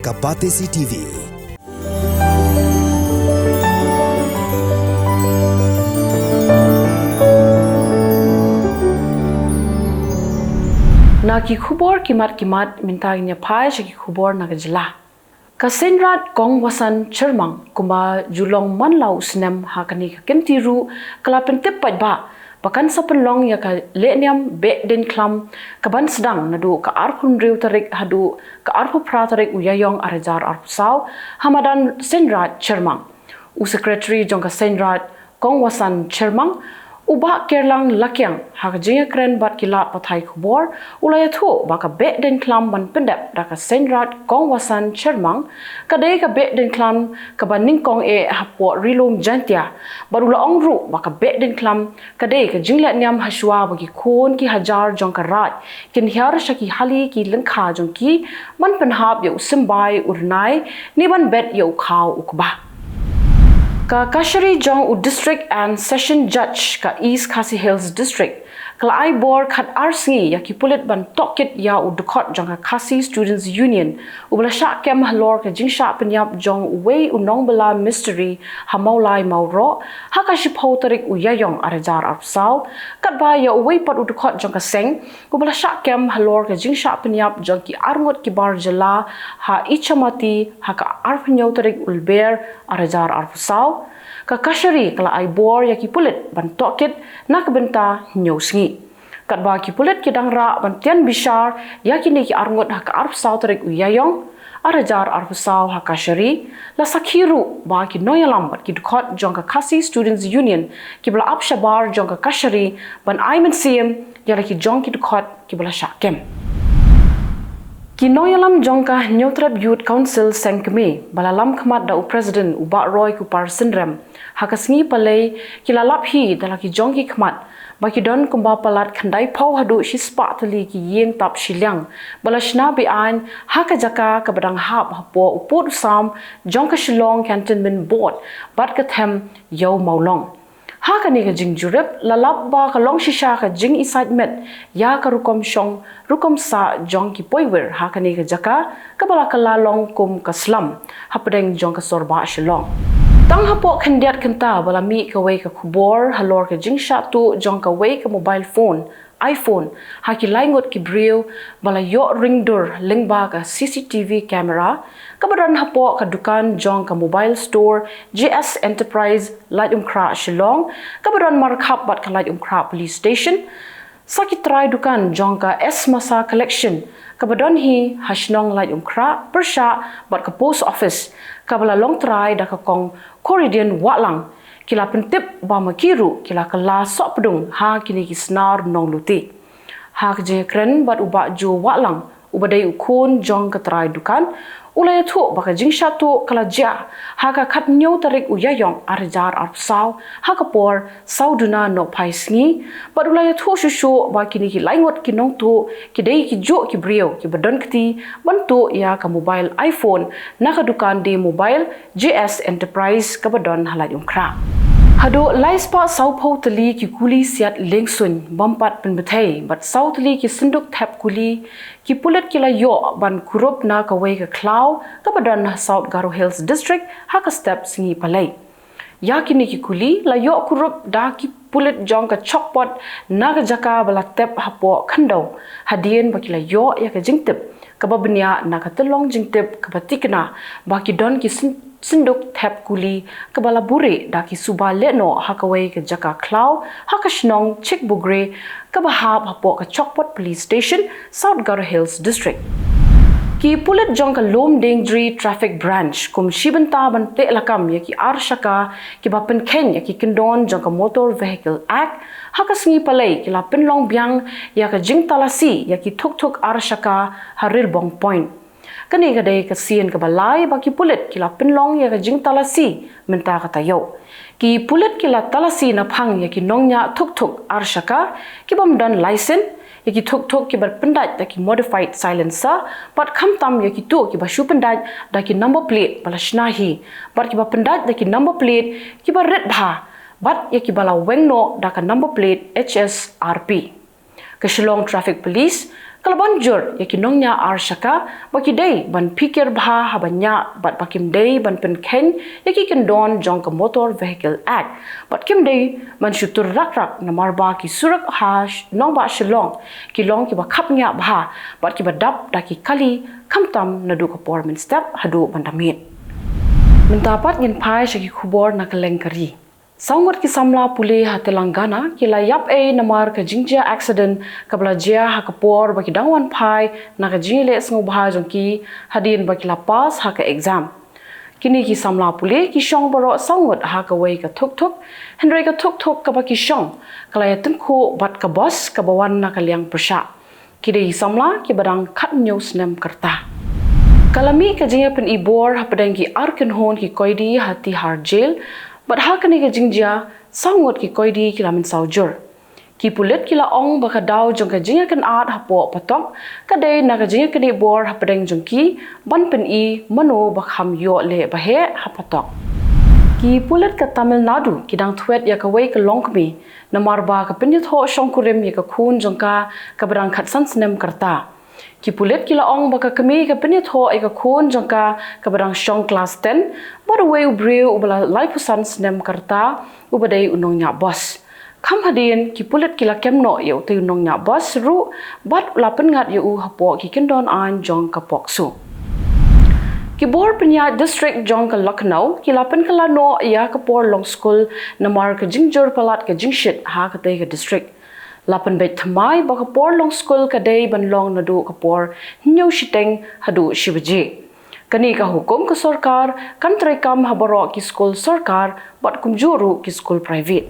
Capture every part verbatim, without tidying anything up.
A Batesi T V. Na ki khubor ki mat ki mat mynta ngin ïa phai sha ki khubor na ka jylla. Ka Seiñraij Kong Wasan Chyrmang kumba ju long man la u snem ha kane ka kynti ruh ka la pyntip paidbah ba kan sa pynlong ïa ka lehniam Behdeiñkhlam kaban sdang naduh ka arphew hynriew tarik haduh ka arphew phra tarik u Ïaïong ar hajar arphew saw ha madan Seiñraij Chyrmang. U Secretary jong ka Seiñraij Kong Wasan Chyrmang, u Bah Kerlang Lakiang, ha ka jingïakren bad ki lad pathai khubor, u la ïathuh ba ka Behdeiñkhlam ban pyndep da ka Seiñraij Kong Wasan Chyrmang ka dei ka Behdeiñkhlam kaba nyngkong eh hapoh Ri Lum Jaiñtia bad u la ong ruh ba ka Behdeiñkhlam ka dei ka jinglehniam hashwa ba ki khun ki hajar jong ka raij kin hiar sha ki hali ki lyngkha jong ki ban pynhap ïa u symbai u rnai ne ban bet ïa u khaw u kba. Ka Kashari jong u District and Session Judge ka East Khasi Hills District ka la ai bor khatar sngi ïa ki pulit ban tohkit ïa u dkhot jong ka Khasi Students Union uba la shah kem halor ka jingshah pynïap jong uwei u nongbylla mistri ha Mawlai Mawroh ha ka shiphew tarik u Ïaïong ar hajar arphew saw, katba ïa uwei pat u dkhot jong ka seng uba la shah kem halor ka jingshah pynïap jong ki arngut ki bar jylla ha Ichamati ha ka arphew hynñiew tarik u Lber ar hajar arphew saw. Ka Kashari ka la ai bor ïa ki pulit ban tohkit na ka bynta hynñiew sngi. Katba ki pulit ki dang rah ban tian bishar ïa kine ki arngut ha ka arphew saw tarik u Ïaïong ar hajar arphew saw ha Kashari, la sakhi ruh ba ki nongïalam bad ki dkhot jong ka Khasi Students Union kiba la ap shabar jong ka Kashari ban ai mynsiem ïa la ki jong ki dkhot kiba la shah kem. Ki nongïalam jong ka Hynñiewtrep Youth Council Seng Kmie ba la lam khmat da u President u Bah Roy Kupar Synrem ha ka sngi Palei ki la lap hi da la ki jong ki khmat ba ki don kumba palat khyndaiphew haduh shispah tylli ki ïing tap shiliang ba la shna be-aiñ ha ka jaka kaba dang hap hapoh u pud u sam jong ka Shillong Cantonment Board bad ka them Ïew Mawlong. Ha kane ka jingjurip la lap ba ka long shisha ka jingisaid met ïa ka rukom shong rukom sah jong ki poiwir ha kane ka jaka kaba la kylla long kum ka slum hapdeng jong ka sorbah Shillong. Tang hapoh khyndiat kynta ba la mih kawei ka khubor halor ka jingshah tuh jong kawei ka mobile phone iPhone ha ki laingut ki briew ba la ïoh ring dur lyngba ka C C T V camera kaba don hapoh ka dukan jong ka mobile store J S Enterprise Laitumkhrah Shillong kaba don markhap bad ka Laitumkhrah Police Station. Sa ki trai dukan jong ka S Masa Collection kaba don hi ha shnong Laitumkhrah pyrshah bad ka post office kaba la long trai da ka kong Koridian Wahlang ki la pyntip ba ma ki ruh ki la kylla sohpdung ha kine ki snar nonglute. Ha ka jingïakren bad u Bah Joe Wahlang uba dei u khun jong ka trai dukan, u la ïathuh ba ka jingshah tuh ka la jia ha ka khathynñiew tarik u Ïaïong ar hajar arphew saw ha ka por saw duna nohphai sngi bad u la ïathuh shuh shuh ba kine ki laingut ki nongtuh ki dei ki juh ki briew kiba don kti ban tuh ïa ka mobile iPhone na ka dukan die mobile J S Enterprise kaba don ha Laitumkhrah. Haduh laispah sawphew tylli ki kuli siat liengsuiñ bym pat pynbthei bad saw tylli ki synduk thep kuli ki pulit ki la ïoh ban kurup na kawei ka khlaw kaba don ha South Garo Hills District ha ka step sngi Palei. Ïa kine ki kuli la ïoh kurup da ki pulit jong ka chokpot na ka jaka ba la tep hapoh khyndew hadien ba ki la ïoh ïa ka jingtip kaba bniah na ka tyllong jingtip kaba tikna ba ki don ki syn- synduk thep kuli kaba la buhrieh da ki suba lehnoh ha kawei ka jaka khlaw ha ka shnong Chikbugre kaba hap hapoh ka Chokpot Police Station, South Garo Hills District. Ki pulit jong ka Lumdiengjri Traffic Branch kum shi bynta ban teh lakam ïa ki arshaka kiba pynkheiñ ïa ki kyndon jong ka Motor Vehicle Act ha ka sngi Palei ki la pynlong biang ïa ka jingtalasi ïa ki thuk thuk arshaka ha Rilbong Point. Kane ka dei ka sien kaba lai ba ki pulit ki la pynlong ïa ka jingtalasi mynta ka taïew. Ki pulit ki la talasi naphang ïa ki nongñiah thuk thuk arshaka ki bym don laisen, ïa ki thuk thuk kiba pyndait da ki modified silencer bad khamtam ïa kito kiba shu pyndait da ki number plate ba la shna hi bad kiba pyndait da ki number plate kiba rit bha bad ïa kiba la weng noh da ka number plate H S R P. Ka Shillong Traffic Police Ka la ban jur ïa ki nongñiah ar shaka ba ki dei ban phikir bha haba ñiah bad ba kim dei ban pynkheiñ ïa ki kyndon jong ka Motor Vehicle Act bad kim dei ban shu tur rak rak namar ba ki surok ha Nongbah Shillong ki long kiba khapngiah bha bad kiba dap da ki kali, khamtam naduh ka por mynstep haduh ban da miet. Mynta pat ngin phai sha ki khubor na kylleng ka ri. Saw ngut ki samla pule ha Telangana ki la ïap ei namar ka jingjia accident kaba la jia ha ka por ba ki dang wan phai na ka jingïaleh sngewbha jong ki hadien ba ki la pass ha ka exam. Kine ki samla pule ki shong baroh saw ngut ha kawei ka tuk tuk, hynrei ka tuk tuk kaba ki shong ka la ïatyngkhuh bad ka bus kaba wan na ka liang pyrshah. Ki dei ki samla kiba dang khathynñiew snem ka rta. Ka la mih ka jingïapyni bor hapdeng ki ar kynhun ki koidi ha Tihar Jail bad ha kane ka jingjia saw ngut ki koidi ki la mynsaw jur. Ki pulit ki la ong ba ka daw jong ka jingïakynad hapoh patok ka dei na ka jingïaknieh bor hapdeng jong ki ban pyni mano ba kham ïoh leh ba heh ha patok. Ki pulit ka Tamil Nadu ki dang thwet ïa kawei ka longkmie namar ba ka pynïathoh shongkurim ïa ka khun jong ka kaba dang khatsan snem ka rta. Ki pulit ki la ong ba ka kmie ka pynïathoh ïa ka khun jong ka kaba dang shong klas ten bad uwei u briew uba la laiphew san snem ka rta uba dei u nongñiah bus. Kham hadien ki pulit ki la kem noh ïa utei u nongñiah bus ruh bad la pynngat ïa u hapoh ki kyndon aiñ jong ka POCSO. Ki bor pynïaid district jong ka Lucknow ki la pynkylla noh ïa ka por long skul namar ka jingjur palat ka jingshit ha katei ka district. La pynbeit thymmai ba ka por long skul ka dei ban long naduh ka por hynñiew shiteng haduh shi baje. Kane ka hukum ka sorkar kan treikam ha baroh ki skul sorkar bad kumjuh ruh ki skul private.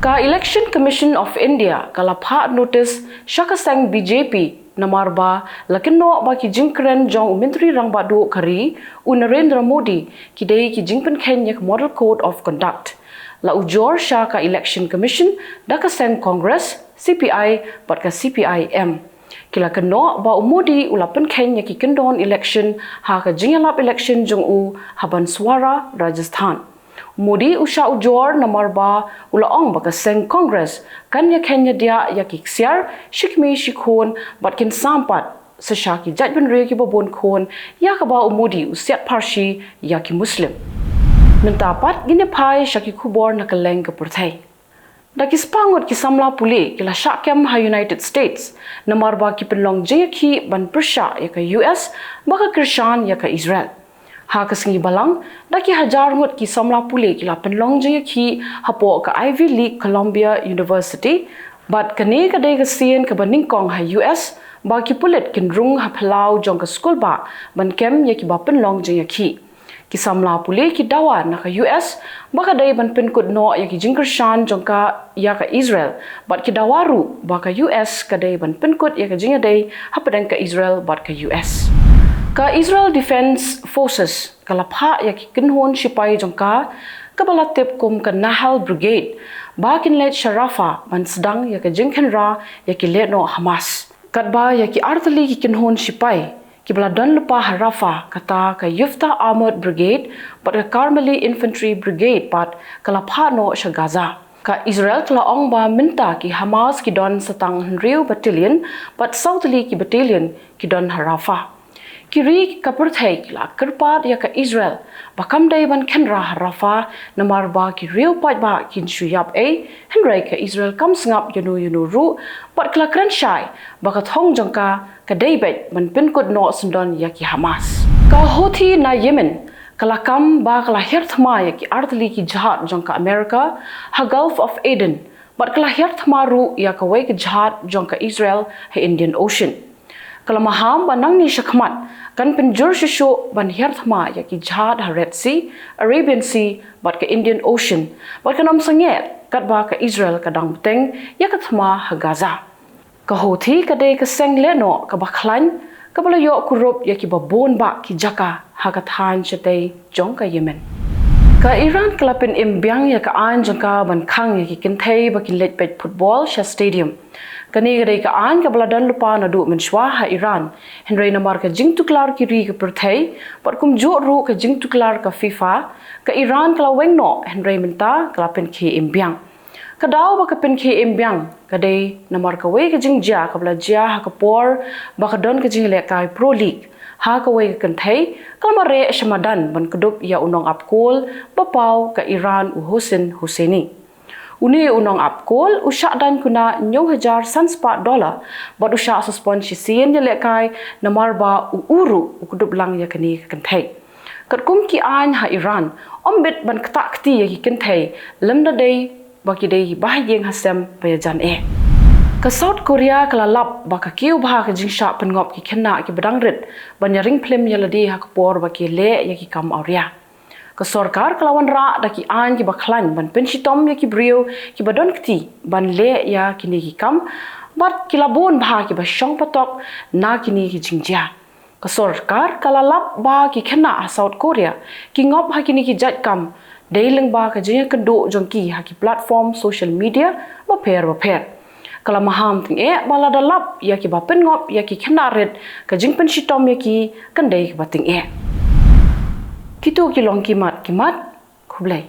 Ka Election Commission of India ka la phah notice sha ka seng B J P namar ba la kynnoh ba ki jingkren jong u Myntri Rangbah Duh ka ri u Narendra Modi ki dei ki jingpynkheiñ ïa ka Model Code of Conduct. La ujor sha ka Election Commission da ka seng Congress, C P I bad ka C P I M. Ki la kynnoh ba u Modi u la pynkheiñ ïa ki kyndon election ha ka jingïalap election jong u ha Banswara, Rajasthan. U Modi u shah ujor namar ba u la ong ba ka seng Congress kan ïakheiñ ïadiah ïa ki ksiar shi kmie shi khun bad kin sam pat sa sha ki jaitbynriew kiba bun khun ïa kaba u Modi u siat pharshi ïa ki Muslim. Mynta pat ngin ïa phai sha ki khubor na kylleng ka pyrthei. Da ki spah ngut ki samla pule ki la shah kem ha United States namar ba ki pynlong jingïakhih ban pyrshah ïa ka U S ba ka kyrshan ïa ka Israel. Ha ka sngi Balang, da ki hajar ngut ki samla pule ki la pynlong jingïakhih hapoh ka Ivy League Columbia University bad kane ka dei ka sien kaba nyngkong ha U S ba ki pulit kin rung ha phyllaw jong ka skulbah ban kem ïa kiba pynlong jingïakhih. Ki samla pule ki dawa na ka U S ba ka dei ban pynkut noh ïa ki jingkyrshan jong ka ïa ka Israel bad ki dawa ruh ba ka U S ka dei ban pynkut ïa ka jingïadei hapdeng ka Israel bad ka U S. Ka Israel Defense Forces ka la phah ïa ki kynhun shipai jong ka kaba la tip kum ka Nahal Brigade ba kin leit sha Rafah ban sdang ïa ka jingkhynra ïa ki lehnoh Hamas. Katba ïa ki artylli ki kynhun shipai kiba la don lypa ha Rafah, kata ka Yiftah Armored Brigade bad ka Karmali Infantry Brigade pat ka la phah noh sha Gaza. Ka Israel ka la ong ba mynta ki Hamas ki don sa tang hynriew battalion bad saw tylli ki battalion ki don ha Rafah. Ki ri ka pyrthei ki la kyrpad ïa ka Israel ba kam dei ban khynra ha Rafah namar ba ki riew paidbah kin shu ïap ei, hynrei ka Israel kam sngap ïano ïano ruh bad ka la kren shai ba ka thong jong ka ka dei beit ban pynkut noh syndon ïa ki Hamas. Ka Houthi na Yemen ka la kam ba ka la hiar thma ïa ki artylli ki jahaj jong ka America ha Gulf of Aden bad ka la hiar thma ruh ïa kawei ka jahaj jong ka Israel ha Indian Ocean. Ka la maham ba nangne shakhmat kan pynjur shuh shuh ban hiar thma ïa ki jahaj ha Red Sea, Arabian Sea bad ka Indian Ocean bad kan ym sangeh katba ka Israel ka dang bteng ïa ka thma ha Gaza. Ka Houthi ka dei ka seng lehnoh kaba khlaiñ kaba la ïoh kurup ïa kiba bun bah ki jaka ha ka thaiñ shatei jong ka Yemen. Ka Iran ka la pynim biang ïa ka aiñ jong ka ban khang ïa ki kynthei ba kin leit peit football sha stadium. Kane ka dei ka aiñ kaba la don lypa naduh mynshuwa ha Iran, hynrei namar ka jingtuklar ki ri ka pyrthei bad kumjuh ruh ka jingtuklar ka FIFA, ka Iran ka la weng noh hynrei mynta ka la pynkhie im biang. Ka daw ba ka pynkhie im biang ka dei namar kawei ka jingjia kaba la jia ha ka por ba ka don ka jingïalehkai Pro League ha kawei ka kynthei ka la mareh sha madan ban kdup ïa u nongap kol ba paw ka Iran u Hussein Husseini. Une u nongap kol u shah daiñ kuna hynñiew hajar san spah dollar bad u shah suspend shisien ïalehkai namar ba u u ruh u kdup lang ïa kane ka kynthei. Katkum ki aiñ ha Iran, ym bit ban ktah kti ïa ki kynthei lymda dei ba ki dei ba ha ïing ha sem ba ïajan eh. Ka South Korea ka la lap ba ka kiew bha ka jingshah pynngop ki khynnah kiba dang rit ban ïaring phlim ïa lade ha ka por ba ki leh ïa ki kam awria. Ka sorkar ka la wanrah da ki aiñ kiba khlaiñ ban pynshitom ïa ki briew kiba don kti ban leh ïa kine ki kam bad ki la bun bha kiba shong patok na kine ki jingjia. Ka sorkar ka la lap ba ki khynnah ha South Korea ki ngop ha kine ki jait kam dei lyngba ka jingïakynduh jong ki ha ki platform social media bapher bapher. Ka la maham tyngeh ba lada lap ïa kiba pynngop ïa ki khynnah rit, ka jingpynshitom ïa ki kan dei kaba tyngeh. Kito ki long ki mat ki mat. Khublei.